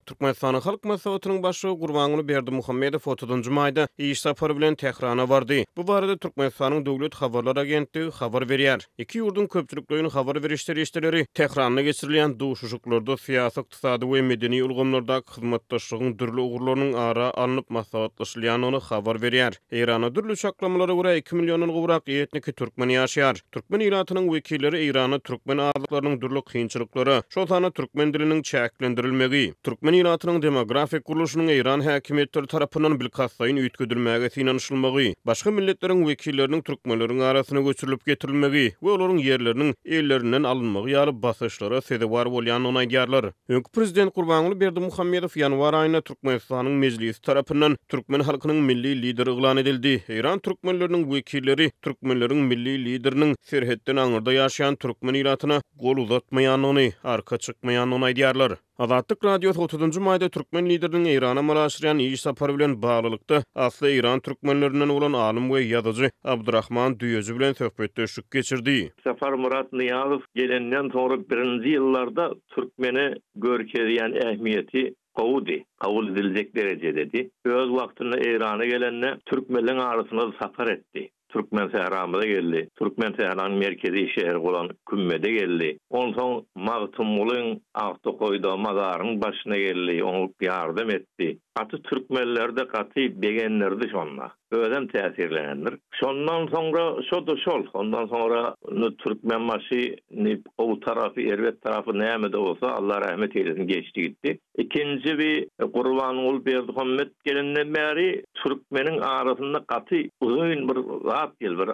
Türkmenistanyň Halk Maslahatynyň Başlygy Gurbanguly Berdimuhamedow otuzynjy maýda iş sapary bilen Tährana bardy. Bu barada Türkmenistanyň Döwlet habarlar agentligi habar berýär. Iki ýurduň köpçülikleýin habar beriş serişdeleri Tähranda geçirilýän duşuşyklarda syýasy, ykdysady we medeni ulgamlardaky hyzmatdaşlygyň dürli ugurlarynyň ara alnyp maslahatlaşylýandygyny habar berýär. Eýranda dürli çaklamalara görä, iki milliondan gowrak etniki türkmen ýaşaýar. Türkmen ilatynyň wekilleri Eýranda türkmen azlyklarynyň dürli kynçylyklara, şol sanda türkmen diliniň çäklendirilmegi, türkmen ilatynyň demografik gurluşynyň eýran häkimiýetleri tarapyndan bilkastlaýyn üýtgedilmäge synanyşylmagy, başga milletleriň wekilleriniň türkmenleriň arasyna göçürilip getirilmegi we olaryň ýerleriniň ellerinden alynmagy ýaly basyşlara sezewar bolýandygyny aýdýarlar. Öňki prezident Gurbanguly Berdimuhamedow ýanwar aýynda Türkmenistanyň Mejlisi tarapyndan türkmen halkynyň milli Lideri yglan edildi. Eýran türkmenleriniň wekilleri türkmenleriň milli Lideriniň serhetden aňyrda ýaşaýan türkmen ilatyna gol uzatmaýandygyny, arka çykmaýandygyny aýdýarlar. Azatlyk Radiosy otuzynjy maýda türkmen Lideriniň Eýrana amala aşyrýan iş sapary bilen baglylykda, asly eýran türkmenlerinden bolan alym we ýazyjy Abdyrahman Düýeji bilen söhbetdeşlik geçirdi. Saparmyrat Nyýazow gelenden soňra birinji ýyllarda türkmene görkezýän ähmiýeti gowudy, kabul ediljek derejededi. Öz wagtynda Eýrana gelende türkmenleň arasynda sapar etdi. Türkmensähramyza geldi. Türkmensähranyň merkezi şäheri bolan Kümmede geldi. Onsoň Magtymgulyň Aktokaýda mazarynyň başyna geldi, oňa ýardam etdi. Gaty türkmenleri-de gaty begendirdi şonda. Özem täsirlenendir. Şondan soňra şo-da şol. Ondan soňra indi Türkmenbaşy indi gowy tarapy, erbet tarapy näme-de bolsa, Allah rahmet eýlesin geçdi gitdi. Ikinji bi Gurbanguly Berdimuhamet gelenden bäri türkmeniň arasynda gaty uzyn bir zat geldi. Bir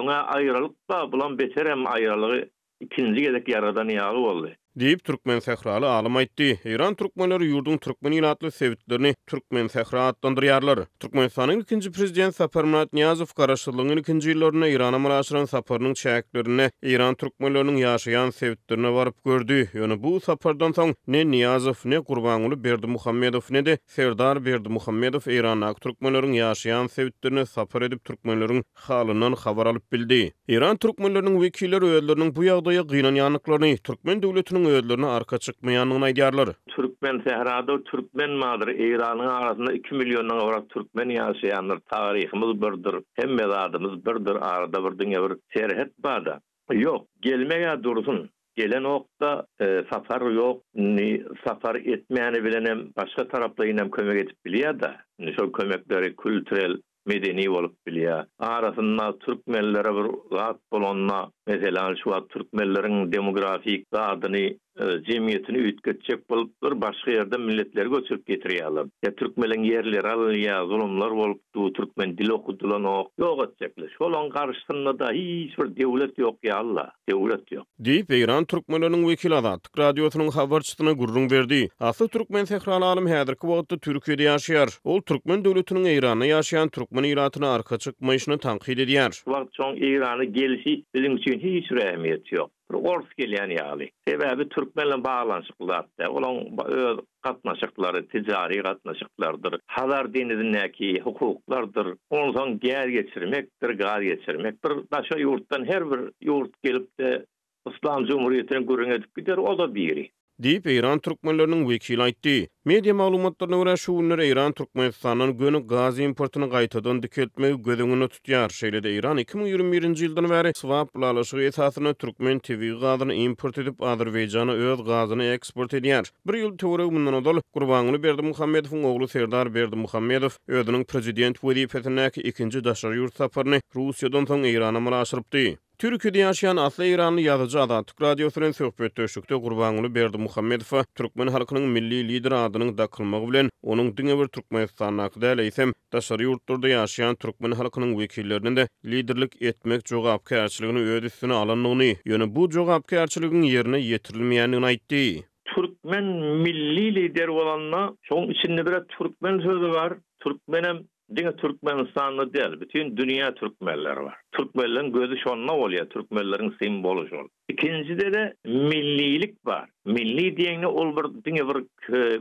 öň-ä aýralyk-da, bulam beterem aýralygy ikinji gezek ýaradan ýaly boldy. Diýip, türkmensähraly alym aýtdy. Eýran türkmenleri ýurduň türkmen ilatly sebitlerini Türkmensähra atlandyrýarlar. Türkmenistanyň ilkinji prezidenti Saparmyrat Nyýazow garaşsyzlygyň ilkinji ýyllarynda Eýrana amala aşyran saparynyň çäklerinde eýran türkmenleriniň ýaşaýan sebitlerine baryp gördi. Ýöne bu sapardan soň ne Nyýazow, ne Gurbanguly Berdimuhamedow, ne-de Serdar Berdimuhamedow Eýrandaky türkmenleriň ýaşaýan sebitlerine sapar edip türkmenleriň halyndan habar alyp bildi. Eýran türkmenleriniň wekilleri özleriniň bu ýagdaýa gynanýandyklaryny, türkmen döwletiniň özlerine arka çykmaýandygyny aýdýarlar. Türkmen sährada türkmen bardyr, Eýranyň arasynda iki milliondan gowrak türkmen ýaşaýandyr, taryhymyz birdir, hemme zadymyz birdir, arada bir diňe bir serhet barda. Ýok, gelmeg-ä dursun, gelenok-da, sapar ýok, indi sapar etmäni bilenem başga taraplaýynam kömek edip bilýär-de, indi şol kömekleri kültrel medeni bolup bilýär. Arasynda türkmenlere bir zat bolanda, meselan, şu wagt türkmenleriň demografik zadyny, jemgyýetini üýtgetjek bolup bir başga ýerden milletleri göçürip getirýärler. Ýa türkmeniň ýerleri alynýar, zulumlar bolup dur, türkmen dili okudylanok, ýok etjekler. Şolaň garşysynda-da hiç bir döwlet ýok ýaly-la, döwlet ýok. Diýip, eýran türkmenleriniň wekili Azatlyk Radiosynyň habarçysyna gürrüň berdi. Asly türkmen sähraly alym häzirki wagtda Türkiýede ýaşaýar. Ol türkmen döwletiniň Eýranda ýaşaýan türkmen ilatyna arka çykmaýşyny tankyt edýär. Şu wagt şoň Eýrana gelşi biziň üçin hiç bir ähmiýeti ýok. Bir ors gelýän ýaly. Sebäbi türkmen bilen baglanyşykly zat däl. Olaň öz gatnaşyklary tijari gatnaşyklardyr. Hazar deňizindäki hukuklardyr. Onsoň gäz geçirmekdir, gaz geçirmek. Bir daşary ýurtdan her bir ýurt gelip-de Yslam jumhuriýetini gürrüň edip gider, o-da biri. Diýip, eýran türkmenleriniň wekili aýtdy. Media maglumatlaryna görä, şu günler Eýran Türkmenistandan göni gaz importyny gaýtadan dikeltmegi göz öňünde tutýar. Şeýle-de Eýran 2021-nji ýyldan bäri swap ylalaşygy esasynda türkmen tebigy gazyny import edip, Azerbaýjana öz gazyny eksport edýär. Bir ýyl töweregi mundan ozal, Gurbanguly Berdimuhamedowyň ogly Serdar Berdimuhamedow özüniň prezident wezipesindäki ikinji daşary ýurt saparyny Russiýadan soň Eýrana amala aşyrypdy. Türkiýede ýaşaýan asly eýranly ýazyjy Azatlyk Radiosy bilen söhbetdeşlikde Gurbanguly Berdimuhamedowa türkmen halkynyň Milli Lideri adynyň dakylmagy bilen onuň diňe bir Türkmenistandaky däl, eýsem, daşary ýurtlarda ýaşaýan türkmen halkynyň wekillerine-de liderlik etmek jogapkärçiligini öz üstüne alandygyny, ýöne bu jogapkärçiligiň ýerine ýetirilmeýändigini aýtdy. Türkmen milli lideri bolanda, şoň içinde bir-ä türkmen sözi bar, türkmenem Diňe Türkmenistanda däl, bütin dünýä türkmenleri bar. Türkmenleriň gözi şonda bolýar, türkmenleriň simwoly şol. Ikinjide-de millilik bar. Milli diýeňde ol bir diňe bir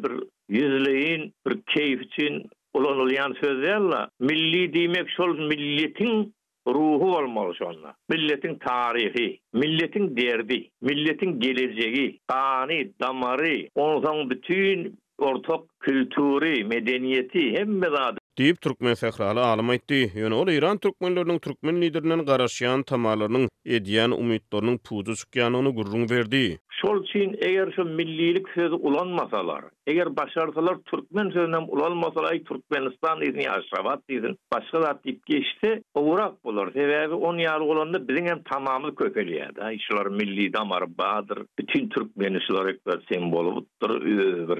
bir ýüzleýin bir keýp üçin ulanylýan söz däl-de, milli diýmek şol milletiň ruhy bolmaly şonda. Milletiň taryhy, milletiň derdi, milletiň gelejegi, gany, damary, onsoň bütin. Ortak kültüri, medeniýeti, hemme zady. Diýip, türkmensähraly alym aýtdy. Ýöne ol eýran türkmenleriniň türkmen liderinden garaşýan tamalarynyň, edýän umytlarynyň puja çykýandygyny gürrüň berdi. Şol üçin eger şu millilik sözi ulanmasalar, eger başarsalar türkmen sözünem ulanmasalar, aý Türkmenistan diýsin ýa Aşgabat diýsin, başga zat diýip geçse gowurak bolar. Sebäbi on ýaly bolanda biziňem tamamyz köpelýär-de. Aý şular milli damary bardyr, bütin türkmeni şular ekber simwoly butdyr, özi bir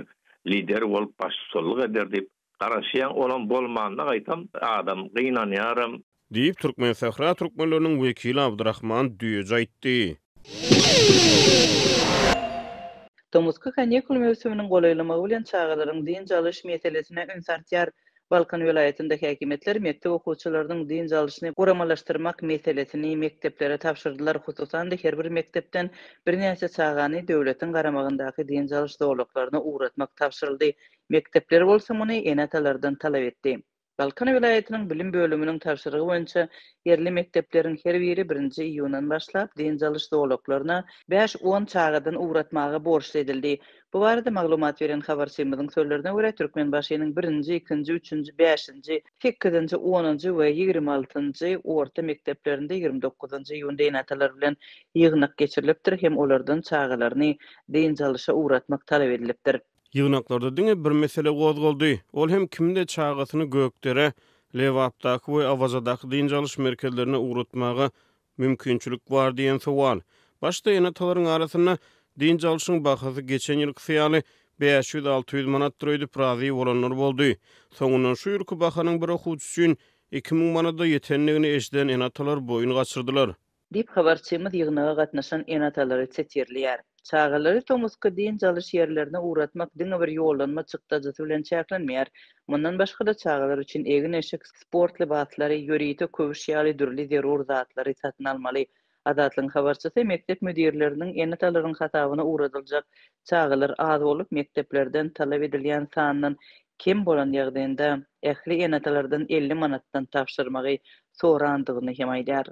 lider bolup baştutanlyk eder diýip garaşýaň, olam bolmanda gaýtam adam gynanýaram. Diýip, Türkmensähra türkmenleriniň wekili Abdyrahman Düýeji aýtdy. Tomusky kanikul möwsüminiň golaýlamagy bilen çagalaryň dynç alyş meselesine üns artýar. Balkan welaýatynda häkimiýetler mekdep okuwçylarynyň dynç alyşyny guramalaşdyrmak meselesini mekdeplere tabşyrdylar, hususan-da her bir mekdepden birnäçe çagany döwletiň garamagyndaky dynç alyş zolaklaryna ugratmak tabşyryldy. Mekdepler bolsa muny ene-atalardan talap etdi. Balkan welaýatynyň bilim bölüminiň tabşyrygy boýunça ýerli mekdepleriň her biri birinji iýundan başlap dynç alyş zolaklaryna bäş-on çagadan ugratmaga borçly edildi. Bu barada maglumat beren habarçymyzyň sözlerine görä, Türkmenbaşynyň birinji, ikinji, üçünji, bäşinji, sekizinji, onunjy we 26-njy orta mekdeplerinde 29-njy iýunda ene-atalar bilen ýygnak geçirilipdir hem olardan çagalaryny dynç alyşa ugratmak talap edilipdir. Ýygnaklarda diňe bir mesele gozgaldy, ol hem kimde çagasyny Gökderä, Lebapdaky we Awazadaky dynç alyş merkezlerine ugratmaga mümkinçilik bar diýen sowal. Başda ene-atalaryň arasynda dynç alşyň bahasy geçen ýylkysy ýaly 500-600 manatdyr öýdüp razy bolanlar boldy. Soňundan şu ýylky bahanyň bir okuwçy üçin 2000 manada ýetendigini eşiden ene-atalar boýun gaçyrdylar. Diýip, habarçymyz ýygnaga gatnaşan ene-atalary sitirleýär. Çagalary tomusky dynç alyş ýerlerine ugratmak diňe bir ýollanma çykdajysy bilen çäklenmeýär. Mundan başga-da, çagalar üçin egin-eşik, sport lybaslary, ýörite köwüş ýaly dürli zerur zatlary satyn almaly. Azatlygyň habarçysy mekdep müdirleriniň ene-atalaryň hasabyna ugradyljak çagalar az bolup, mekdeplerden talap edilýän sandan kem bolan ýagdaýynda ähli ene-atalardan 50 manatdan tabşyrmagy sorandygyny hem aýdýar.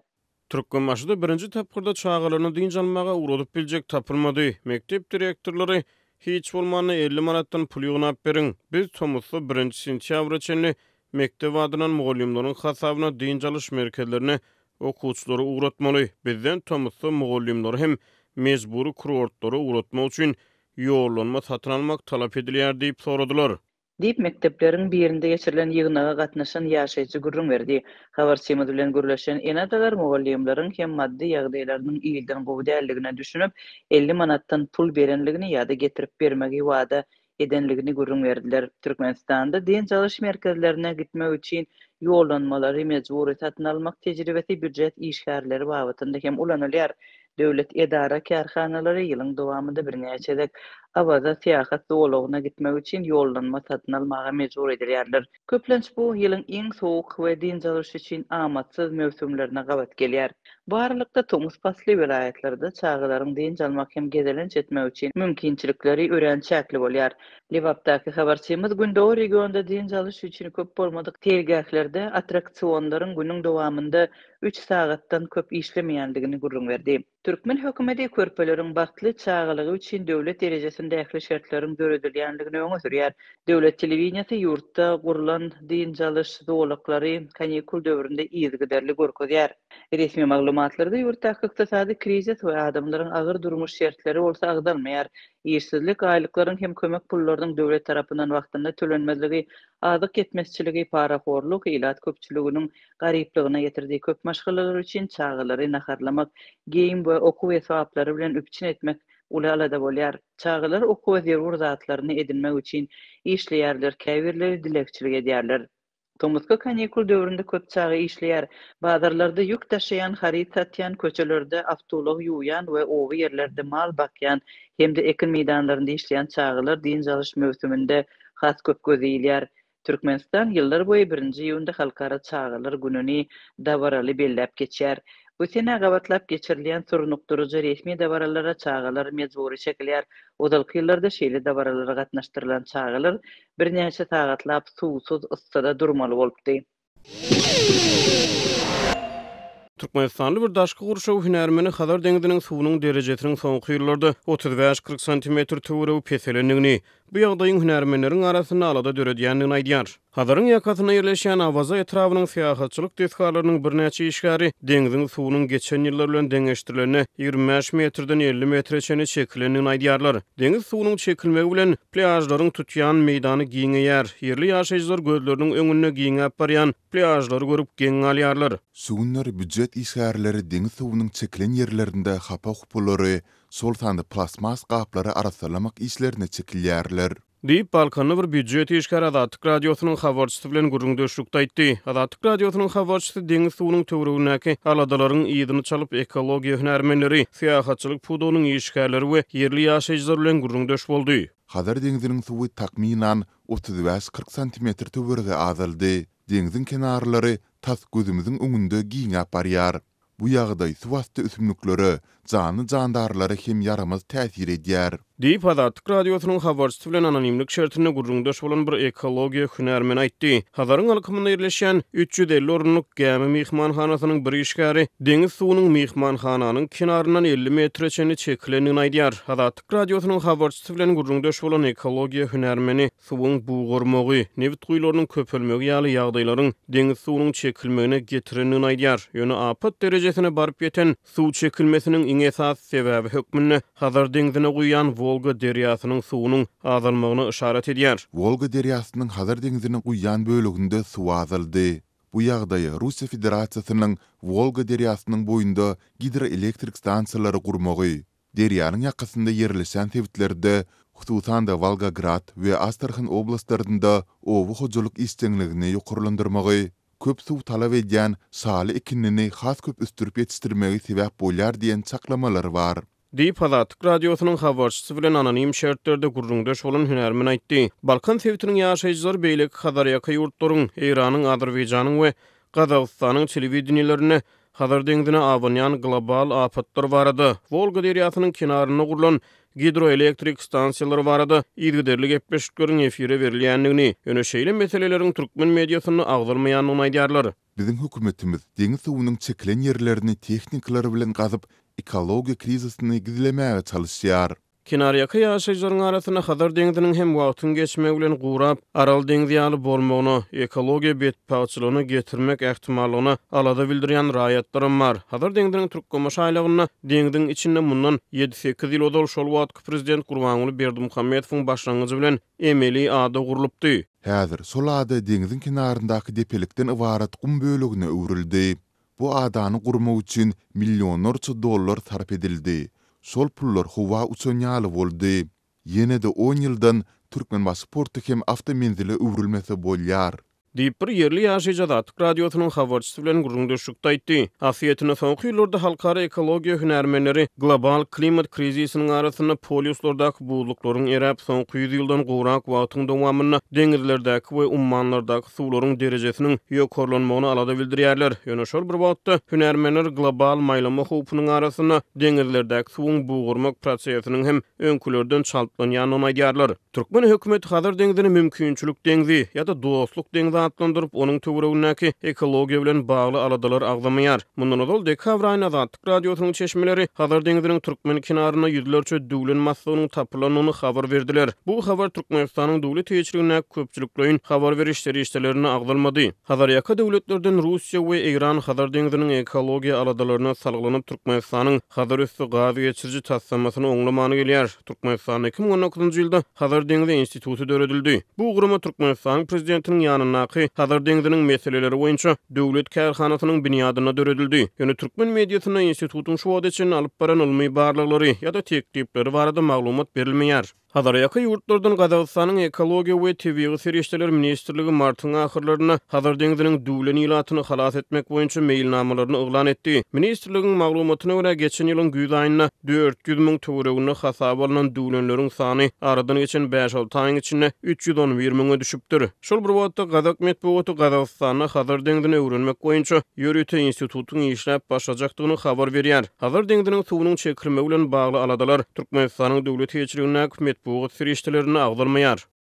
Türkmenbaşyda birinji tapgyrda çagalaryny dynç almaga ugradyp biljek tapylmady. Mekdep direktorlary, Hiç bolmanda 50 manatdan pul ýygnap beriň. Biz tomusda birinji sentýabra çenli mekdep adyndan mugallymlaryň hasabyna dynç alyş merkezlerine okuwçylary ugratmaly. Bizden tomusda mugallymlary hem mejbury kurortlara ugratmak üçin ýollanma satyn almak talap edilýär diýip soradylar. Diýip, mekdepleriň birinde geçirilen ýygnaga gatnaşan ýaşaýjy gürrüň berdi. Habarçymyz bilen gürleşen ene-atalar mugallymlaryň hem maddy ýagdaýlarynyň ilden gowy däldigine düşünip, 50 manatdan pul berenligini ýa-da getirip bermegi wada edenligini gürrüň berdiler. Türkmenistanda dynç alyş merkezlerine gitmek üçin ýollanmalary mejbury satyn almak tejribesi býujet işgärleri babatynda hem ulanylýar. Döwlet edara-kärhanalary ýylyň dowamynda birnäçe gezek Awaza syýahat zolagyna gitmek üçin ýollanma satyn almaga mejbur edilýärler. Köplenç bu ýylyň iň sowuk we dynç alyş üçin amatsyz möwsümlerine gabat gelýär. Bu aralykda tomus pasly welaýatlarda çagalaryň dynç almak hem gezelenç etmek üçin mümkinçilikleri örän çäkli bolýar. Lebapdaky habarçymyz gündogar regionda dynç alyş üçin köp bolmadyk seýilgählerde attraksionlaryň günüň dowamynda üç sagatdan köp işlemeýändigini gürrüň berdi. Türkmen hökümeti körpeleriň bagtly çagalygy üçin döwlet derejesinde ähli şertleriň döredilýändigini öňe sürýär. Döwlet telewideniýesi ýurtda gurlan dynç alyş zolaklary kanikul döwründe yzygiderli görkezýär. Resmi maglumatlarda ýurtdaky ykdysady krizis we adamlaryň agyr durmuş şertleri bolsa agzalmaýar. Işsizlik, aýlyklaryň hem kömek pullarynyň döwlet tarapyndan wagtynda tölenmezligi, azyk ýetmezçiligi, parahorluk ilat köpçüliginiň garyplygyna getirdi. Köp maşgalalar üçin çagalary naharlamak, geýim we okuw esbaplary bilen üpjün etmek uly alada bolýar. Çagalar okuwa zerur zatlaryny edinmek üçin işleýärler, käbirleri dilegçilik edýärler. Tomusky kanikul döwründe köp çaga işleýär. Bazarlarda ýük daşaýan, haryt satýan, köçelerde awtoulag ýuwýan we oba ýerlerde mal bakýan hem-de ekin meýdanlarynda işleýän çagalar dynç alyş möwsüminde has köp göze ilýär. Türkmenistan ýyllar boýy birinji iýunda Halkara çagalar gününi dabaraly belläp geçýär. Bu senä gabatlap geçirilýän surnukdyryjy resmi dabaralara çagalar mejbury çekilýär. Ozalky ýyllarda şeýle dabaralara gatnaşdyrylan çagalar birnäçe sagatlap suwsuz, yssyda durmaly bolupdy. Türkmenistanly bir daşky gurşaw hünärmeni Hazar deňziniň suwunyň derejesiniň soňky ýyllarda 35-40 santimetr töweregi peselendigini, bu ýagdaýyň hünärmenleriň arasynda alada döredýändigini aýdýar. Hazaryň ýakasynda ýerleşýän Awaza etrabynyň syýahatçylyk desgalarynyň birnäçe işgäri deňziň suwunyň geçen ýyllar bilen deňeşdirilende 25 metrden 50 metre çenli çekilendigini aýdýarlar. Deňiz suwunyň çekilmegi bilen plýažlaryň tutýan meýdany giňeýär. Ýerli ýaşaýjylar gözleriniň öňünde giňäp barýan plýažlary görüp geň galýarlar. Şu günler býujet işgärleri deňiz suwunyň çekilen ýerlerinde hapa-hupalary, şol sanda plastmas gaplary arassalamak işlerine çekilýärler. Diýip, Balkanly bir býujet işgäri Azatlyk Radiosynyň habarçysy bilen gürrüňdeşlikde aýtdy. Azatlyk Radiosynyň habarçysy deňiz suwunyň töweregindäki aladalaryň yzyny çalyp, ekologiýa hünärmenleri, syýahatçylyk pudagynyň işgärleri we ýerli ýaşaýjylar bilen gürrüňdeş boldy. Hazar deňziniň suwy takmynan 35-40 santimetr töweregi azaldy. Deňziň kenarlary tas gözümiziň öňünde giňäp barýar. Bu ýagdaý suwasty ösümliklere, janly-jandarlara hem ýaramaz täsir edýär. Diýip, Azatlyk Radiosynyň habarçysy bilen anonimlik şertinde gürrüňdeş bolan bir ekologiýa hünärmeni aýtdy. Hazaryň alkymynda ýerleşýän 350 orunlyk gämi myhmanhanasynyň bir işgäri deňiz suwunyň myhmanhananyň kenaryndan 50 metre çenli çekilendigini aýdýar. Azatlyk Radiosynyň habarçysy bilen gürrüňdeş bolan ekologiýa hünärmeni suwuň bugarmagy, nebit guýularynyň köpelmegi ýaly ýagdaýlaryň deňiz suwunyň çekilmegine getirendigini aýdýar. Ýöne apat derejesine baryp ýeten suw çekilmesiniň iň esasy sebäbi hökmünde Hazar deňzine guýýan Wolga derýasynyň suwunyň azalmagyna yşarat edýär. Wolga derýasynyň Hazar deňzine guýýan böleginde suw azaldy. Bu ýagdaýa Russiýa Federasiýasynyň Wolga derýasynyň boýunda gidroelektrik stansiýalary gurmagy, Derýanyň ýakasynda ýerleşen sebitlerde, hususan-da Wolgograd we Astrahan oblastlarynda oba hojalyk işjeňligini ýokarlandyrmagy, köp suw talap edýän şaly ekinini has köp ösdürip ýetişdirmegi sebäp bolýar diýen çaklamalar bar. Diýip, Azatlyk Radiosynyň habarçysy bilen anonim şertlerde gürrüňdeş bolan hünärmen aýtdy. Balkan sebitiniň ýaşaýjylary beýleki Hazarýaka ýurtlaryň, Eýranyň, Azerbaýjanyň we Gazagystanyň telewideniýelerinde Hazar deňzine abanýan global apatlar barada, Wolga derýasynyň kenarynda gurlan gidroelektrik stansiýalary barada yzygiderli gepleşikleriň efire berilýändigini, ýöne şeýle meseleleriň türkmen mediasynda agzalmaýandygyny aýdýarlar. Biziň hökümetimiz deňiz suwunyň çekilen ýerlerini tehnikalar bilen gazyp, ekologiýa krizisini gizlemäge çalyşýar. Kenarýaka ýaşaýjylaryň arasynda Hazar deňziniň hem wagtyň geçmegi bilen gurap, Aral deňzi ýaly bolmagyna, ekologiýa betbagtçylygyna getirmek ähtimallygyna alada bildirýän raýatlaram bar. Hazar deňziniň Türkmenbaşy aýlagynda deňziň içinde mundan ýedi-sekiz ýyl ozal şol wagtky prezident Gurbanguly Berdimuhamedowyň başlangyjy bilen emeli ada gurlupdy. Häzir şol ada deňziň kenaryndaky depelikden ybarat gum bölegine öwrüldi. Bu adany gurmak üçin millionlarça dollar sarp edildi. Şol pullar howa uçan ýaly boldy. Ýene-de on ýyldan Türkmenbaşy porty hem awtomenzile öwrülmese bolýar. Diýip, bir ýerli ýaşaýjy Azatlyk Radiosynyň habarçysy bilen gürrüňdeşlikde aýtdy. Aslyýetinde, soňky ýyllarda halkara ekologiýa hünärmenleri global klimat krizisiniň arasynda polýuslardaky buzluklaryň eräp, soňky ýüz ýyldan gowrak wagtyň dowamynda deňizlerdäki we ummanlardaky suwlaryň derejesiniň ýokarlanmagyna alada bildirýärler. Ýöne şol bir wagtda, hünärmenler global maýlama howpunyň arasynda deňizlerdäki suwuň bugarmak prosesiniň hem öňkülerden çaltlanýandygyny aýdýarlar. Türkmen hökümeti Hazar deňzini mümkinçilik deňzi ýa-da dostluk deňzi atlandyryp, onuň töweregindäki ekologiýa bilen bagly aladalary agzamaýar. Mundan ozal, dekabr aýynda Azatlyk Radiosynyň çeşmeleri Hazar deňziniň türkmen kenarynda ýüzlerçe düwlen maslygynyň tapylandygyny habar berdiler. Bu habar Türkmenistanyň döwlet eýeçiligindäki köpçülikleýin habar beriş serişdelerinde agzalmady. Hazarýaka döwletlerden Russiýa we Eýran Hazar deňziniň ekologiýa aladalaryna salgylanyp, Türkmenistanyň Hazarüsti gaz geçiriji taslamasyny oňlamany gelýär. Türkmenistanda 2019-njy ýylda Hazar deňzi instituty döredildi. Bu gurama Türkmenistanyň Prezidentiniň ýanyndaky Hazar deňziniň meseleleri boýunça döwlet kärhanasynyň binýadynda döredildi. Ýöne türkmen mediasynda institutyň şu wagta çenli alyp baran ylmy barlaglary ýa-da teklipleri barada maglumat berilmeýär. Hazarýaka ýurtlardan Gazagystanyň Ekologiýa we tebigy serişdeler ministrligi martyň ahyrlarynda Hazar deňziniň düwlen ilatyny halas etmek boýunça meýilnamalaryny yglan etdi. Ministrligiň maglumatyna görä, geçen ýylyň güýz aýynda 400 müň töwereginde hasaba alnan düwlenleriň sany aradan geçen bäş-alty aýyň içinde 311 müňe düşüpdir. Şol bir wagtda, gazak metbugaty Gazagystanda Hazar deňzini öwrenmek boýunça ýörite institutyň işläp başlajakdygyny habar berýär. Hazar deňziniň suwunyň çekilmegi bilen bagly aladalar Türkmenistanyň döwlet eýeçiligindäki metbugat serişdelerinde agzalmaýar.